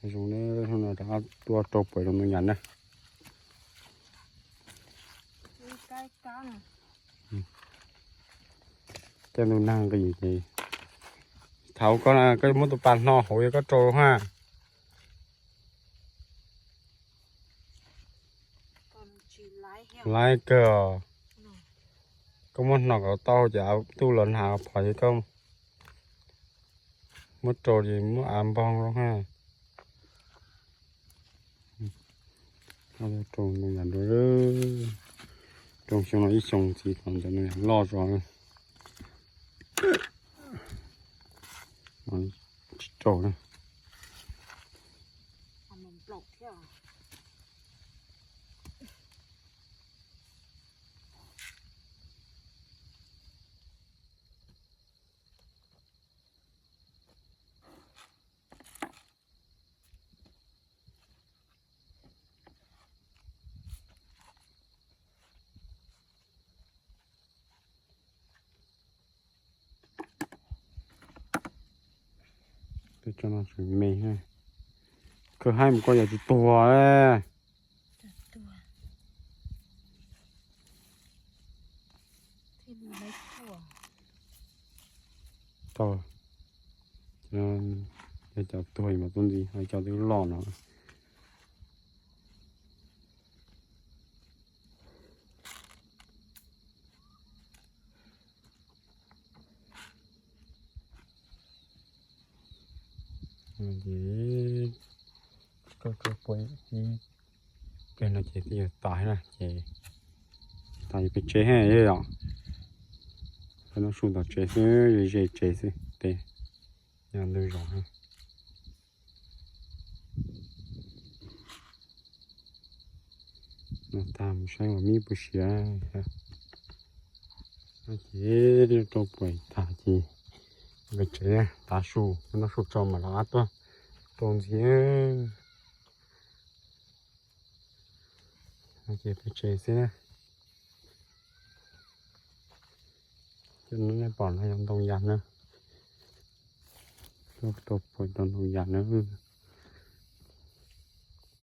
Zoo ne, hnub no rov qab tuaj rau puas zoo ntoo yas na. Tej ntu nag nqis ces thaum koj, koj muab tus pas hno hauv yog koj rau ha. Laib kawg os. Koj muab hno kom tau ces av tuj los nag phom ces koj muab rau ces muab av npog zoo ha. Rau ntoo yas, rau xyoo no ib xyoo ntxiv kom ntawm no loj zog tsis rau na. Peb tso no tseem me, kawg haib mus koj yog tsis tuag. Tau, yog cov tuag mas tub ntxiv, cov twb loj no. Ces koj, koj puas ib peg no ces twb yuav tas na ces tas pem tsev yom. Peb noj su tom tsev xwb, ze tsev xwb tes yog ntug zos. No tag mus saib ua mib puas siav. Ces rau puas tag ces pem tsev tav su, noj su tso mam rov qab tuaj rau ntxiv. Ces pem tsev xwb na. Cov nej pom no yog ntoo yas na. Rau puas tau ntoo yas na.